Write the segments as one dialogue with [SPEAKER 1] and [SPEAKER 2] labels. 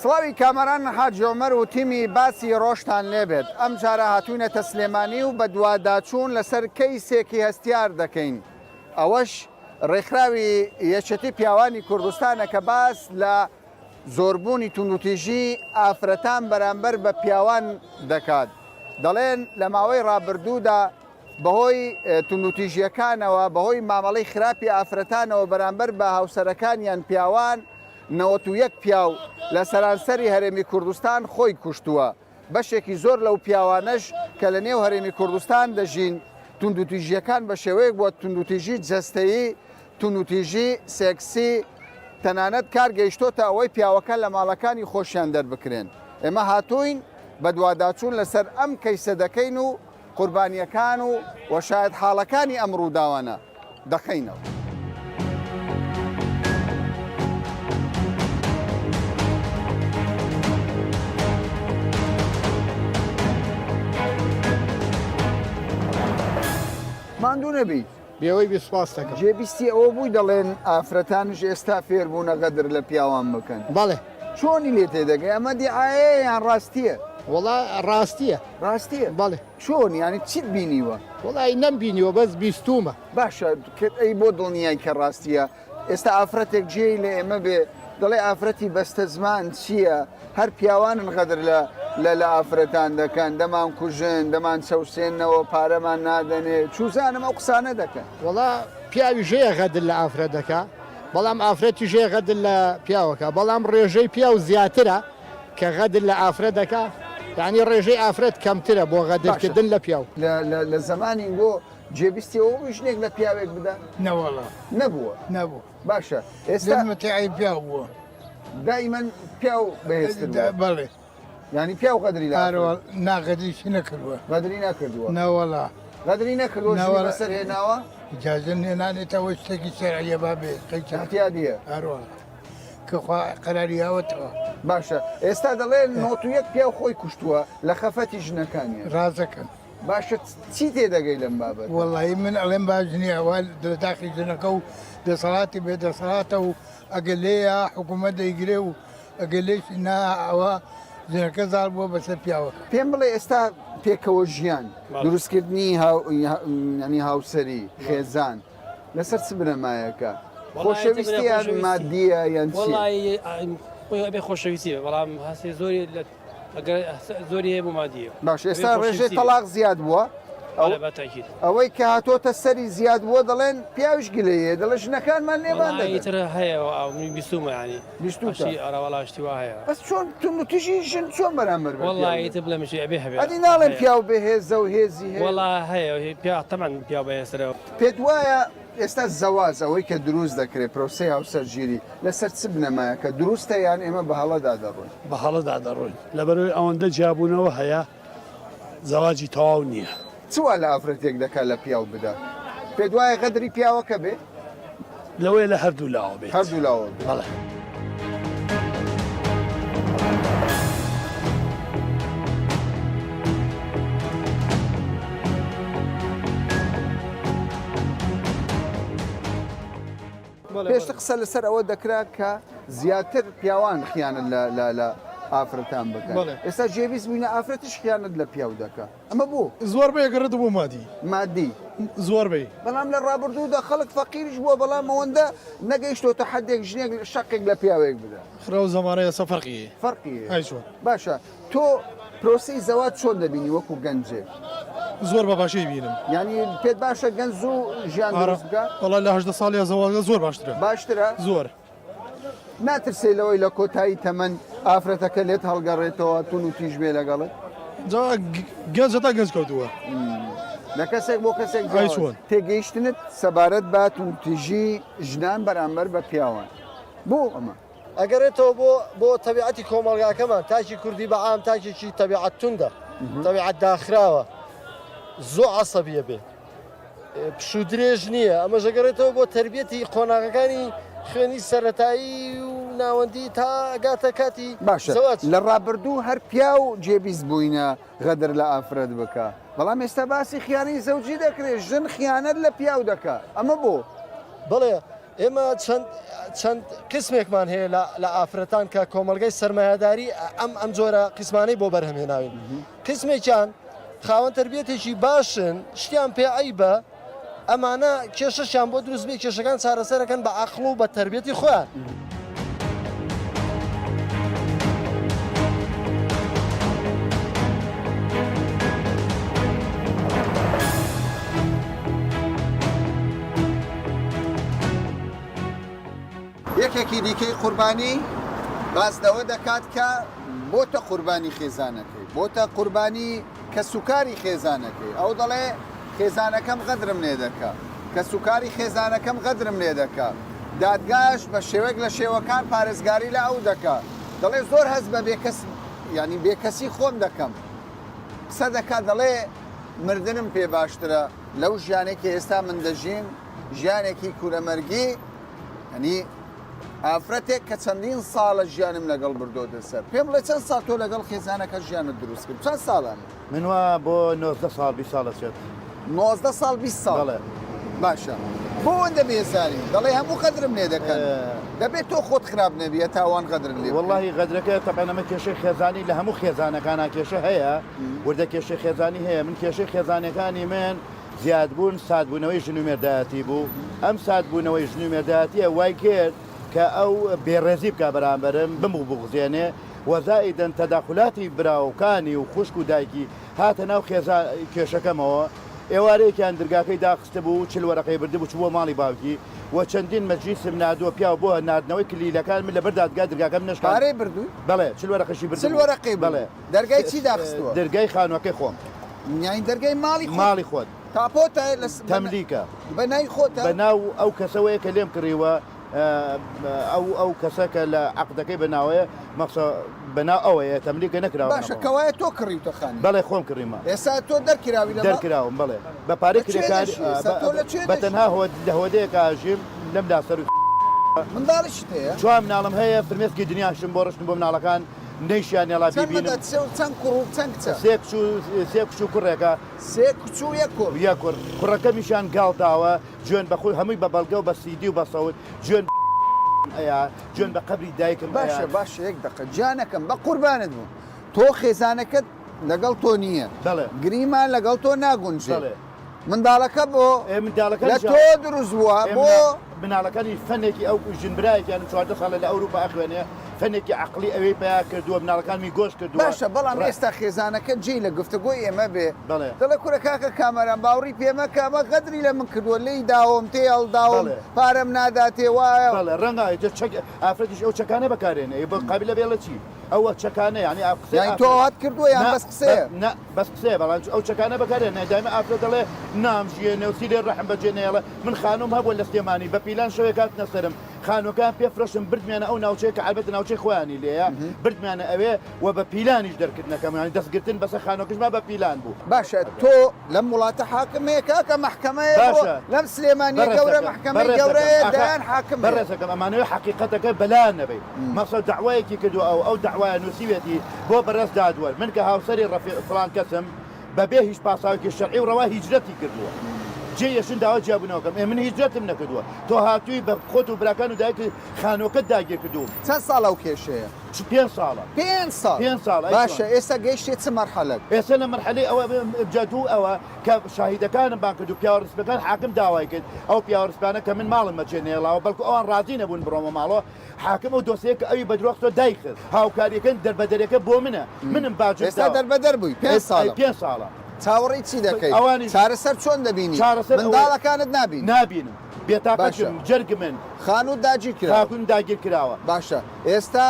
[SPEAKER 1] سڵاوی کامەران حاجی عومەر و تیمی باسی ڕۆژتان لێبێت، ئەمجارە هاتووینەتە سلێمانی و بەدواداچوون لەسەر کەیسێکی هەستیار دەکەین، ئەوەش ڕێکخراوی یەکێتی پیاوانی کوردستانە کە باس لە زۆربوونی توندوتیژی ئافرەتان بەرامبەر بە پیاوان دەکات، دەڵێن لە ماوەی ڕابردوودا بەهۆی توندوتیژییەکانەوە، بەهۆی مامەڵەی خراپی ئافرەتانەوە بەرامبەر بە هاوسەرەکانیان پیاوان، 91 پیاو لە سەرانسەری هەرێمی کوردستان خۆی کوشتووە، بەشێکی زۆر لەو پیاوانەش کە لە نێو هەرێمی کوردستان دەژین، توندوتیژییەکان بە شێوەیەک بووە توندوتیژی جەستەیی، توندوتیژی سێکسی، تەنانەت کار گەیشتۆتە ئەوەی پیاوەکان لە ماڵەکانی خۆشیان دەربکرێن. ئێمە هاتووین بەدواداچوون لەسەر ئەم کەیسە دەکەین و قوربانییەکان و و شایەتحاڵەکانی ئەم ڕووداوانە دەخەینەوە. ماندوو نەبیت.
[SPEAKER 2] بێوەی بی سوپاست دەکەم.
[SPEAKER 1] جێبیستی ئەوە بووی دەڵێن ئافرەتانیش ئێستا فێر بوونە غەدر لە پیاوان بکەن؟
[SPEAKER 2] بەڵێ.
[SPEAKER 1] چۆنی لێ تێدەگەی ئەمە دیعایەیە یان ڕاستییە؟
[SPEAKER 2] وەڵا ڕاستییە.
[SPEAKER 1] ڕاستییە؟
[SPEAKER 2] بەڵێ.
[SPEAKER 1] چۆن یانی چیت بینیوە؟
[SPEAKER 2] وەڵی نەمبینیوە بەس بیستوومە.
[SPEAKER 1] باشە ئەی بۆ دڵنیای کە ڕاستییە؟ ئێستا ئافرەتێک جێی لە ئێمە بێ دەڵێ ئافرەتی بەستەزمان چییە؟ هەر پیاوانن غەدر لە لە لە ئافرەتان دەکەن دەمان کوژن دەمان چەوسێنەوە پارەمان نادەنێ چوزانم ئەو قسانە دەکەن.
[SPEAKER 2] وەڵا پیاویش هەیە غەدر لە ئافرەت دەکا بەڵام ئافرەتیش هەیە غەدر لە پیاوەکە بەڵام ڕێژەی پیاو زیاترە کە غەدر لە ئافرەت دەکا یانی ڕێژەی ئافرەت کەمترە بۆ غەدر
[SPEAKER 1] باشە
[SPEAKER 2] کردن لە پیاو.
[SPEAKER 1] لە لە لە زەمانی گۆ جێبیستی ئەوە بووی ژنێک لە پیاوێک بدا؟
[SPEAKER 3] نەوەڵا.
[SPEAKER 1] نەبووە.
[SPEAKER 3] نەبوو.
[SPEAKER 1] باشە ئێستا.
[SPEAKER 3] ژن متیعی پیاو بووە.
[SPEAKER 1] دائیمەن پیاو بەهێزتر بووە.
[SPEAKER 3] بەڵێ.
[SPEAKER 1] یانی پیاو غەدری لە ئافرەت.
[SPEAKER 3] نا غەدریشی نەکردووە.
[SPEAKER 1] غەدری نەکردووە.
[SPEAKER 3] نەوەڵا.
[SPEAKER 1] غەدری نەکردووە ژنی بەسەر هێناوە؟
[SPEAKER 3] ئیجازە هێنانێتەوە شتێکی شەرعیە با بێ قەیچا.
[SPEAKER 1] اعتیادیە.
[SPEAKER 3] ئەرۆڵا. کە خوا قەراری یاوەتەوە.
[SPEAKER 1] باشە ئێستا دەڵێن 91 پیاو خۆی کوشتووە لە خەفەتی ژنەکانیان.
[SPEAKER 3] ڕاست دەکەن.
[SPEAKER 1] باشە چی تێدەگەی لەم بابەتە؟
[SPEAKER 3] وەڵی من ئەڵێم باش نییە وا لە داخی ژنەکە و دەسەڵاتی بێ دەسەڵاتە و ئەگەر لێیە حکوومەت دەیگرێ و ئەگەر لێشی نا ئەوە ژنەکە زاڵ بووە بەسەر پیاوەکە.
[SPEAKER 1] پێم بڵێ ئێستا پێکەوە ژیان، دروستکردنی ینی هاوسەری، خێزان لەسەر چ بنەمایەکە؟ خۆشەویستی یان مادیە یان چیە؟
[SPEAKER 4] وەڵی ئەبێ خۆشەویستی بێ بەڵام هەستێ زۆری لە ئەگەر زۆری هەیە بۆ مادیە.
[SPEAKER 1] باشە ئێستا ڕێژەی تەڵاق زیاد بووە؟ ئەوەی کە هاتۆتە سەری زیاد بووە دەڵێن پیاویش گلەیی هەیە دەڵێ ژنەکانمان لێمان دەدەن.
[SPEAKER 4] وەڵایی تر هەیە من بیستومە یانی
[SPEAKER 1] بیستوتە
[SPEAKER 4] ئەرا وەڵا شتی وا هەیە.
[SPEAKER 1] بەس چۆن توندوتیژی ژن چۆن بەرامبەر بە پیاو
[SPEAKER 4] وەڵایی تر بڵێم چی ئەبێ هەبێ.
[SPEAKER 1] ئەدی ناڵێن پیاو بەهێزە و هێزی هەیە.
[SPEAKER 4] وەڵا هەیە پیاو تەبعەن پیاو بەهێزترە.
[SPEAKER 1] پێت وایە ئێستا زەواج ئەوەی کە دروست دەکرێت پرۆسەی هاوسەرگیری لەسەر چ بنەمایەکە دروستە یان ئێمە بە هەڵەدا دەڕۆین؟
[SPEAKER 5] بە هەڵەدا دەڕۆین لەبەرئەوەی ئەوەندە جیابوونەوە هەیە زەواجی تەواو نییە.
[SPEAKER 1] چ وا لە ئافرەتێک دەکات لە پیاو بدا؟ پێت وایە غەدری پیاوەکە بێ؟
[SPEAKER 5] لەوەیە لە هەردوو لاوە بێت.
[SPEAKER 1] هەردوو لاوە بێت.
[SPEAKER 5] بەڵێ.
[SPEAKER 1] پێشتر قسە لەسەر ئەوە دەکرا کە زیاتر پیاوان خیانەت لە لە لە ئافرەتان بکەن ئێستا جێویست بووینە ئافرەتیش خیانەت لە پیاو دەکا ئەمە بۆ؟
[SPEAKER 6] زۆربەی ئەگەڕێتەوە بۆ مادی.
[SPEAKER 1] مادی.
[SPEAKER 6] زۆربەی.
[SPEAKER 1] بەڵام لە ڕابردوودا خەڵک فەقیریش بووە بەڵام ئەوەندە نەگەیشتۆتە حەدێک ژنێک شەقێک لە پیاوێک بدا.
[SPEAKER 6] خراو زەمانە ئێستا فەرقی هەیە.
[SPEAKER 1] فەرقی هەیە.
[SPEAKER 6] ئەی چۆن؟
[SPEAKER 1] باشە تۆ پرۆسەی زەواج چۆن دەبینی وەکو گەنجێک؟
[SPEAKER 6] زۆر بە باشی بینم.
[SPEAKER 1] یانی پێت باشە گەنج زوو ژیان دروست بکا؟
[SPEAKER 6] وەڵا لە 18 ساڵیا زەواجە زۆر باشترە.
[SPEAKER 1] باشترە؟
[SPEAKER 6] زۆر.
[SPEAKER 1] ناترسێ لەوەی لە کۆتایی تەمەن ئافرەتەکە لێت هەڵگەڕێتەوە تون و تیژ بێ لەگەڵت؟
[SPEAKER 6] جا گەنج هەتا گەنج کەوتووە.
[SPEAKER 1] لە کەسێک بۆ کەسێک
[SPEAKER 6] ئەی
[SPEAKER 1] جیاواز.
[SPEAKER 6] چۆن؟
[SPEAKER 1] تێگەیشتنت سەبارەت بە توندوتیژی ژنان بەرامبەر بە پیاوان بۆ ئەمە؟
[SPEAKER 7] ئەگەرێتەوە بۆ بۆ تەبیعەتی کۆمەڵگاکەمان تاکی کوردی بە عام تاکێکی تەبیعەت توندە تەبیعەت داخراوە زۆ عەسەبیە بێ پشوو درێژ نییە ئەمەش ئەگەڕێتەوە بۆ تربیەتی قۆناغەکانی خوێنی سەرەتایی و ناوەندی تا ئەگاتە کاتی
[SPEAKER 1] باشە
[SPEAKER 7] زەواج.
[SPEAKER 1] لە ڕابردوو هەر پیاو جێبیست بووینە غەدر لە ئافرەت بکا بەڵام ئێستا باسی خیانەی زەوجی دەکرێت ژن خیانەت لە پیاو دەکا ئەمە بۆ؟
[SPEAKER 7] بەڵێ. ئێمە چەند چەند قیسمێکمان هەیە لە لە ئافرەتان کە کۆمەڵگەی سەرمایەداری ئەم ئەم جۆرە قیسمانەی بۆ بەرهەم هێناوین قیسمێکیان خاوەن تربیەتێکی باشن شتیان پێ عەیبە ئەمانە کێشەشیان بۆ دروست بێ کێشەکان چارەسەرەکەن بە عەقڵ و بە تربیەتی خۆیان.
[SPEAKER 1] یەکێکی دیکەی قوربانی باس لەوە دەکات کە بۆتە قوربانی خێزانەکەی، بۆتە قوربانی کەسوکاری خێزانەکەی، ئەو دەڵێ خێزانەکەم غەدرم لێ دەکا، کەسوکاری خێزانەکەم غەدرم لێ دەکا، دادگاش بە شێوەیەک لە شێوەکان پارێزگاری لە ئەو دەکا، دەڵێ زۆر هەست بە بێکەس یانی بێکەسی خۆم دەکەم، قسە دەکا دەڵێ مردنم پێ باشترە لەو ژیانەی کە ئێستا من دەژیم، ژیانێکی کورەمەرگی یانی ئافرەتێک کە چەندین ساڵە ژیانم لەگەڵ بردۆتە سەر پێم بڵێ چەند ساڵ تۆ لەگەڵ خێزانەکە ژیانت دروست کرد چەند ساڵان؟
[SPEAKER 8] من وا بۆ 19 ساڵ 20 ساڵ ئەچێت.
[SPEAKER 1] 19 ساڵ 20 ساڵ
[SPEAKER 8] بەڵێ.
[SPEAKER 1] باشە بۆ ئەوەندە بێزاری دەڵێ هەموو غەدرم لێ دەکەن دەبێت تۆ خۆت خراپ نەبی هەتا ئەوان غەدرت لێ بکەن.
[SPEAKER 8] وەڵاهی غەدرەکە تەبعەن ئەمە کێشەی خێزانی لە هەموو خێزانەکانا کێشە هەیە وردە کێشەی خێزانی هەیە من کێشەی خێزانەکانی من زیادبوون سادبوونەوەی ژن و مێردایەتی بوو، ئەم سادبوونەوەی ژن و مێردایەتیە وای کرد کە ئەو بێڕێزی بکا بەرامبەرم، بمبوغزێنێ و زائیدەن تەداخولاتی براوکانی و خوشک و دایکی هاتە ناو خێزان کێشەکەمەوە، ئێوارەیەکیان درگاکەی داخستبوو، چل وەرەقەی بردبوو چووبووە ماڵی باوکی و چەندین مەجلیسم ناردووە پیاو بۆ ناردنەوەی کلیلەکان من لەبەر دادگا درگاکەم نەشکاند.
[SPEAKER 1] پارەی بردووی؟
[SPEAKER 8] بەڵێ چل وەرەقەشی
[SPEAKER 1] چل
[SPEAKER 8] بردبوو.
[SPEAKER 1] وەرەقەی بردوو.
[SPEAKER 8] بەڵێ.
[SPEAKER 1] دەرگای چی داخستووە؟
[SPEAKER 8] دەرگای خانووەکەی خۆم.
[SPEAKER 1] یانی دەرگای ماڵی خۆت؟
[SPEAKER 8] ماڵی خۆت.
[SPEAKER 1] تاپۆتە لە
[SPEAKER 8] تەملیکە.
[SPEAKER 1] بە ناوی خۆتە؟
[SPEAKER 8] بە ناو ئەو کەسەوەیە کە لێم کڕیوە ئەو ئەو کەسە کە لە عەقدەکەی بە ناوەیە مەخسە بە ناو ئەوەیە تەملیکە نەکراوە.
[SPEAKER 1] باشە کەوایە تۆ کڕیوتە خانی؟
[SPEAKER 8] بەڵێ خۆم کڕیمە.
[SPEAKER 1] ئێستا تۆ دەرکراوی لە ماڵ؟
[SPEAKER 8] دەرکراوم بەڵێ. بە پارەی کرێکار بە تەنها لە هۆدەیەکا ئەژیم لەم لا سەر و
[SPEAKER 1] منداڵیشت هەیە؟
[SPEAKER 8] چوار مناڵم هەیە فرمێسکی دنیاشم بۆ ڕشتن بۆ مناڵەکان. نەیشیان هێڵا
[SPEAKER 1] چەند
[SPEAKER 8] بیبینم.
[SPEAKER 1] منداڵ چ چەند کوڕ و چەند کچە؟
[SPEAKER 8] سێ کچ و سێ کچ و کوڕێکە.
[SPEAKER 1] سێ کچ و یەک کوڕ.
[SPEAKER 8] یەک کوڕ. کوڕەکەمیشیان گاڵتاوە جوێن بە خۆی هەمووی بە بەڵگە و بە سیدی و بە سەوت جوێن بە ئەیا جوێن بە قەبری دایکم
[SPEAKER 1] باشە
[SPEAKER 8] ئەیا.
[SPEAKER 1] باشە یەک دەقە گیانەکەم بە قوربانت بم تۆ خێزانەکەت لەگەڵ تۆ نییە
[SPEAKER 8] بەڵێ.
[SPEAKER 1] گریمان لەگەڵ تۆ ناگونجێ
[SPEAKER 8] بەڵێ.
[SPEAKER 1] منداڵەکە بۆ
[SPEAKER 8] ئێ منداڵەکە
[SPEAKER 1] لە تۆ دروست بووە بۆ
[SPEAKER 8] مناڵەکانی فەنێکی ئەو ژن برایەکیان 14 ساڵە لە ئەوروپا ئەخوێنێ فەنێکی عەقڵی ئەوێی پەیا کردووە مناڵەکانمی گۆش کردووە
[SPEAKER 1] باشە بەڵام ئێستا خێزانەکە جێی لە گفتوگۆی ئێمە بێ
[SPEAKER 8] بەڵێ
[SPEAKER 1] دەڵێ کورە کاکە کامەران باوڕی پێ مەکە ئەمە غەدری لە من کردووە لێی داوم تێ هەڵداوم پارەم ناداتێ وایە
[SPEAKER 8] بەڵێ ڕەنگە چەک ئافرەتیش ئەو چەکانە بەکارێنێ بە قابلە بێڵە چی ئەوە چەکانە یانی ئا قسەی
[SPEAKER 1] یانی تۆ
[SPEAKER 8] ئافرەت
[SPEAKER 1] ئەوهات کردووە یان
[SPEAKER 8] نا
[SPEAKER 1] بەس قسەیە؟
[SPEAKER 8] نا بەس قسەیە بەڵام ئەو چەکانە بەکارێ نە دایمە ئافرەت دەڵێ نامژیێنێ و سیلێ ڕەحم بەجێ نەیەڵێ من خانووم هەبووە لە سلێمانی بە پیلان شەوێک هاتنە سەرم خانووەکەیان پێ فرۆشتم بردمیانە ئەو ناوچەیە کە ئەلبەتە ناوچەی خۆیانی لێیە بردمیانە ئەوێ و بە پیلانیش دەرکردنەکەم یانی دەستگرتن بەسەر خانووەکەشما بە پیلان بوو.
[SPEAKER 1] باشە تۆ لەم وڵاتە حاکم هەیە کاکە مەحکەمە هەیە بۆ
[SPEAKER 8] باشە
[SPEAKER 1] لەم سلێمانیە گەورە
[SPEAKER 8] بەڕێزەکەم
[SPEAKER 1] مەحکەمەی
[SPEAKER 8] بەڕێزەکەم
[SPEAKER 1] گەورە هەیە
[SPEAKER 8] ئاخە
[SPEAKER 1] دەیان حاکم هەیە.
[SPEAKER 8] بەڕێزەکەم ئەمانەوێ حەقیقەتەکە بەلایان نەبەی مەسەل دەعوایەکی کردوە ئەو ئەو دەعوایە نوسیویەتی بۆ بەڕێز دادوەر من کە هاوسەری ڕەفیق فڵان کەسم بەبێ هیچ پاساوێکی شەرعی و ڕەوا هیجرەتی کردووە جێ یەشن داوای جیابوونەوە کەم ئێ من هیجرەتم نەکردووە تۆ هاتووی بە خۆت و براکان و دایکت خانووەکەت داگیر کردوو.
[SPEAKER 1] چەند ساڵە ئەو کێشەیە؟
[SPEAKER 8] چ پێنج ساڵە.
[SPEAKER 1] پێنج ساڵ.
[SPEAKER 8] پێنج ساڵە ئەی
[SPEAKER 1] باشە
[SPEAKER 8] چۆن؟
[SPEAKER 1] ئێستا گەیشتیە چ مەرحەلەک؟
[SPEAKER 8] ئێستا لە مەرحەلەی ئەوە جا دوو ئەوە کە شاهیدەکانم بانگ کرد و پیاوە ڕیسپەکان حاکم داوای کرد ئەو پیاوە ڕیسپانە کە من ماڵم بەجێ نەهێڵاوە بەڵکو ئەوان ڕازی نەبوون بڕۆمە ماڵەوە حاکم ئەو دۆسیەیە کە ئەوی بە درۆ خستووە دایخست هاوکاریەکەن دەربەدەرەکە بۆ منە منم باجم
[SPEAKER 1] ئێستا
[SPEAKER 8] داوە.
[SPEAKER 1] دەربەدەر بووی پێنج ساڵە.
[SPEAKER 8] پێنج ساڵە.
[SPEAKER 1] چاوەڕێی چی دەکەی؟
[SPEAKER 8] ئەوانیش
[SPEAKER 1] چارەسەر چۆن دەبینی؟
[SPEAKER 8] چارەسەر ئەوەیە
[SPEAKER 1] منداڵەکانت نابینی؟
[SPEAKER 8] نابینم. بێتاقەتم
[SPEAKER 1] باشە.
[SPEAKER 8] جەرگمن.
[SPEAKER 1] خانووت داگیر کراوە؟
[SPEAKER 8] خاکوم داگیر کراوە.
[SPEAKER 1] باشە ئێستا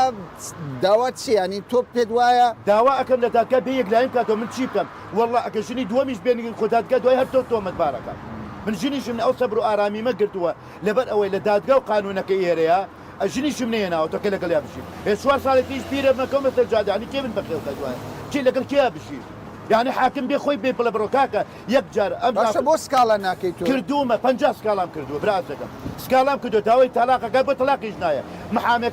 [SPEAKER 1] داوات چیە؟ یانی تۆ پێت وایە.
[SPEAKER 8] داوا ئەکەم لە دادگا بێ یەکلاییم کاتەوە من چی بکەم وەڵا ئەگەر ژنی دووەمیش بێنی خۆ دادگا دوای هەر تۆ تۆمەتبارەکەم من ژنیشم ئەو سەبر و ئارامیمە گرتووە لەبەر ئەوەی لە دادگا و قانونەکەی ئێرەیە ژنیشم نەهێناوە تۆ کە لەگەڵیا بژیم ئێ چوار ساڵێ تریش پیرە مەکەومە سەر جادە یانی کێ من بەخێو کە دوایە کێ لەگەڵ کێیا بژیم یانی حاکم بێ خۆی بێ بڵێ بڕۆ کاکە یەک جار ئەم
[SPEAKER 1] باشە بۆ سکاڵا ناکەی تۆ؟
[SPEAKER 8] کردوومە 50 سکاڵام کردووە برازەکەم سکاڵام کردووە داوای تەلاقەکە بۆ تەلاقیش نایە محامێک.